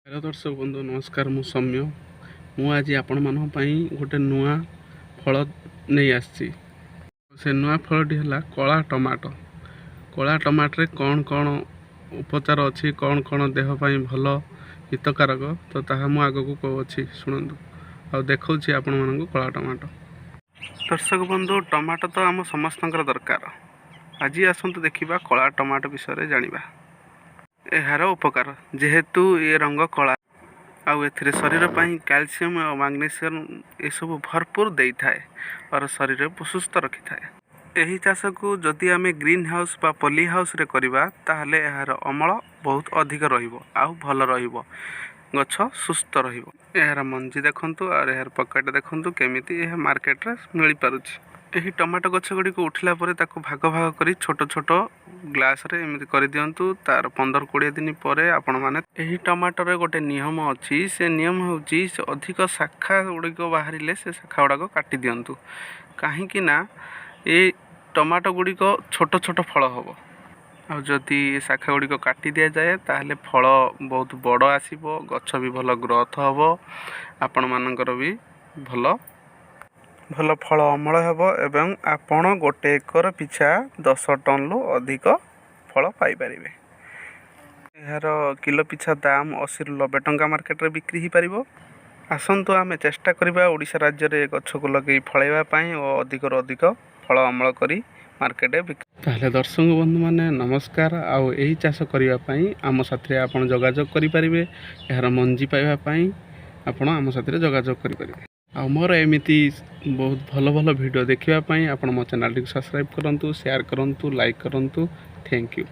Hello ଦର୍ଶକ ବନ୍ଧୁ, ନମସ୍କାର। ମୁଁ ସୌମ୍ୟ। ମୁଁ ଆଜି ଆପଣମାନଙ୍କ ପାଇଁ ଗୋଟେ ନୂଆ ଫଳ ନେଇ ଆସିଛି। ସେ ନୂଆ ଫଳଟି ହେଲା କଳା ଟମାଟୋ। କଳା ଟମାଟୋରେ କ'ଣ କ'ଣ ଉପଚାର ଅଛି, କ'ଣ କ'ଣ ଦେହ ପାଇଁ ଭଲ, ହିତକାରକ, ତ ତାହା ମୁଁ ଆଗକୁ କହୁଅଛି, ଶୁଣନ୍ତୁ ଆଉ ଦେଖାଉଛି ଆପଣମାନଙ୍କୁ କଳା ଟମାଟୋ। ଦର୍ଶକ ବନ୍ଧୁ, ଟମାଟୋ ତ ଆମ ସମସ୍ତଙ୍କର ଦରକାର। ଆଜି ଆସନ୍ତୁ ଦେଖିବା, କଳା ଟମାଟୋ ବିଷୟରେ ଜାଣିବା, ଏହାର ଉପକାର। ଯେହେତୁ ଏ ରଙ୍ଗ କଳା ଆଉ ଏଥିରେ ଶରୀର ପାଇଁ କ୍ୟାଲସିୟମ୍ ଆଉ ମାଗ୍ନେସିୟମ୍ ଏସବୁ ଭରପୁର ଦେଇଥାଏ और ଶରୀରକୁ ସୁସ୍ଥ ରଖିଥାଏ। ଏହି ଚାଷକୁ ଯଦି ଆମେ ଗ୍ରୀନ୍ ହାଉସ୍ ବା ପଲି ହାଉସ୍ରେ କରିବା, ତାହେଲେ ଏହାର ଅମଳ ବହୁତ ଅଧିକ ରହିବ ଆଉ ଭଲ ରହିବ, ଗଛ ସୁସ୍ଥ ରହିବ। ଏହାର ମଞ୍ଜି ଦେଖନ୍ତୁ ଆଉ ଏହାର ପକେଟ୍ ଦେଖନ୍ତୁ, କେମିତି ଏହା ମାର୍କେଟରେ ମିଳିପାରୁଛି। ଏହି ଟମାଟୋ ଗଛ ଗୁଡ଼ିକୁ ଉଠିଲା ପରେ ତାକୁ ଭାଗ ଭାଗ କରି ଛୋଟ ଛୋଟ ଗ୍ଲାସରେ ଏମିତି କରିଦିଅନ୍ତୁ। ତାର 15-20 ଦିନ ପରେ ଆପଣମାନେ ଏହି ଟମାଟୋରେ ଗୋଟେ ନିୟମ ଅଛି। ସେ ନିୟମ ହେଉଛି, ସେ ଅଧିକ ଶାଖା ଗୁଡ଼ିକ ବାହାରିଲେ ସେ ଶାଖା ଗୁଡ଼ାକ କାଟି ଦିଅନ୍ତୁ, କାହିଁକି ନା ଏ ଟମାଟୋ ଗୁଡ଼ିକ ଛୋଟ ଛୋଟ ଫଳ ହେବ। ଆଉ ଯଦି ଏ ଶାଖା ଗୁଡ଼ିକ କାଟି ଦିଆଯାଏ, ତାହେଲେ ଫଳ ବହୁତ ବଡ଼ ଆସିବ, ଗଛ ବି ଭଲ ଗ୍ରୋଥ୍ ହେବ, ଆପଣମାନଙ୍କର ବି ଭଲ ଭଲ ଫଳ ଅମଳ ହେବ ଏବଂ ଆପଣ ଗୋଟେ ଏକର ପିଛା 10 ଟନ୍ରୁ ଅଧିକ ଫଳ ପାଇପାରିବେ। ଏହାର କିଲୋ ପିଛା ଦାମ 80ରୁ 90 ଟଙ୍କା ମାର୍କେଟରେ ବିକ୍ରି ହୋଇପାରିବ। ଆସନ୍ତୁ ଆମେ ଚେଷ୍ଟା କରିବା ଓଡ଼ିଶା ରାଜ୍ୟରେ ଏ ଗଛକୁ ଲଗେଇ ଫଳାଇବା ପାଇଁ ଓ ଅଧିକରୁ ଅଧିକ ଫଳ ଅମଳ କରି ମାର୍କେଟରେ ବିକ୍ରି। ତାହେଲେ ଦର୍ଶକ ବନ୍ଧୁମାନେ, ନମସ୍କାର। ଆଉ ଏହି ଚାଷ କରିବା ପାଇଁ ଆମ ସାଥିରେ ଆପଣ ଯୋଗାଯୋଗ କରିପାରିବେ। ଏହାର ମଞ୍ଜି ପାଇବା ପାଇଁ ଆପଣ ଆମ ସାଥିରେ ଯୋଗାଯୋଗ କରିପାରିବେ। ଆଉ ମୋର ଏମିତି ବହୁତ ଭଲ ଭଲ ଭିଡ଼ିଓ ଦେଖିବା ପାଇଁ ଆପଣ ମୋ ଚ୍ୟାନେଲଟିକୁ ସବସ୍କ୍ରାଇବ୍ କରନ୍ତୁ, ସେୟାର କରନ୍ତୁ, ଲାଇକ୍ କରନ୍ତୁ। Thank you.